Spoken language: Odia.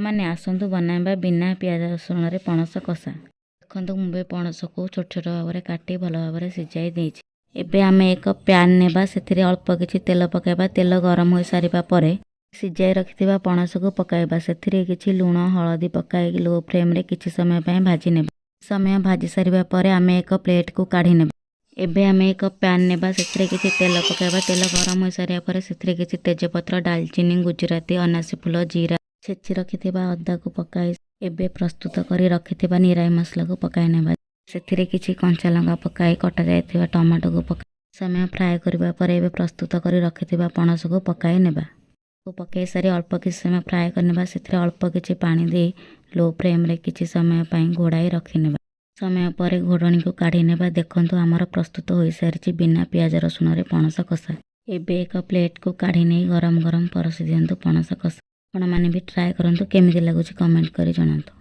ମାନେ ଆସନ୍ତୁ ବନାଇବା ବିନା ପିଆଜ ରସୁଣରେ ପଣସ କଷା। ଦେଖନ୍ତୁ, ମୁଁ ଏବେ ପଣସକୁ ଛୋଟ ଛୋଟ ଭାବରେ କାଟି ଭଲ ଭାବରେ ସିଝାଇ ଦେଇଛି। ଏବେ ଆମେ ଏକ ପ୍ୟାନ୍ ନେବା, ସେଥିରେ ଅଳ୍ପ କିଛି ତେଲ ପକାଇବା। ତେଲ ଗରମ ହୋଇସାରିବା ପରେ ସିଝାଇ ରଖିଥିବା ପଣସକୁ ପକାଇବା। ସେଥିରେ କିଛି ଲୁଣ, ହଳଦୀ ପକାଇ ଲୋ ଫ୍ଲେମ୍ରେ କିଛି ସମୟ ପାଇଁ ଭାଜି ନେବା। ସମୟ ଭାଜି ସାରିବା ପରେ ଆମେ ଏକ ପ୍ଲେଟ୍କୁ କାଢ଼ି ନେବା। ଏବେ ଆମେ ଏକ ପ୍ୟାନ୍ ନେବା, ସେଥିରେ କିଛି ତେଲ ପକାଇବା। ତେଲ ଗରମ ହୋଇସାରିବା ପରେ ସେଥିରେ କିଛି ତେଜପତ୍ର, ଡାଲଚିନି, ଗୁଜୁରାତି, ଅନାସୀ ଫୁଲ, ଜିରା, ଛେଚି ରଖିଥିବା ଅଦାକୁ ପକାଇ ଏବେ ପ୍ରସ୍ତୁତ କରି ରଖିଥିବା ନିରାଇ ମସଲାକୁ ପକାଇ ନେବା। ସେଥିରେ କିଛି କଞ୍ଚା ଲଙ୍କା ପକାଇ, କଟା ଯାଇଥିବା ଟମାଟୋକୁ ପକାଇ ସମୟ ଫ୍ରାଏ କରିବା ପରେ ଏବେ ପ୍ରସ୍ତୁତ କରି ରଖିଥିବା ପଣସକୁ ପକାଇ ନେବା। ପକାଇ ସାରି ଅଳ୍ପ କିଛି ସମୟ ଫ୍ରାଏ କରିନେବା। ସେଥିରେ ଅଳ୍ପ କିଛି ପାଣି ଦେଇ ଲୋ ଫ୍ଲେମ୍ରେ କିଛି ସମୟ ପାଇଁ ଘୋଡ଼ାଇ ରଖିନେବା। ସମୟ ପରେ ଘୋଡ଼ଣୀକୁ କାଢ଼ି ନେବା। ଦେଖନ୍ତୁ, ଆମର ପ୍ରସ୍ତୁତ ହୋଇସାରିଛି ବିନା ପିଆଜ ରସୁଣରେ ପଣସ କଷା। ଏବେ ଏକ ପ୍ଲେଟ୍କୁ କାଢ଼ି ନେଇ ଗରମ ଗରମ ପରସି ଦିଅନ୍ତୁ ପଣସ କଷା। ଆପଣମାନେ ବି ଟ୍ରାଏ କରନ୍ତୁ, କେମିତି ଲାଗୁଛି କମେଣ୍ଟ କରି ଜଣାନ୍ତୁ।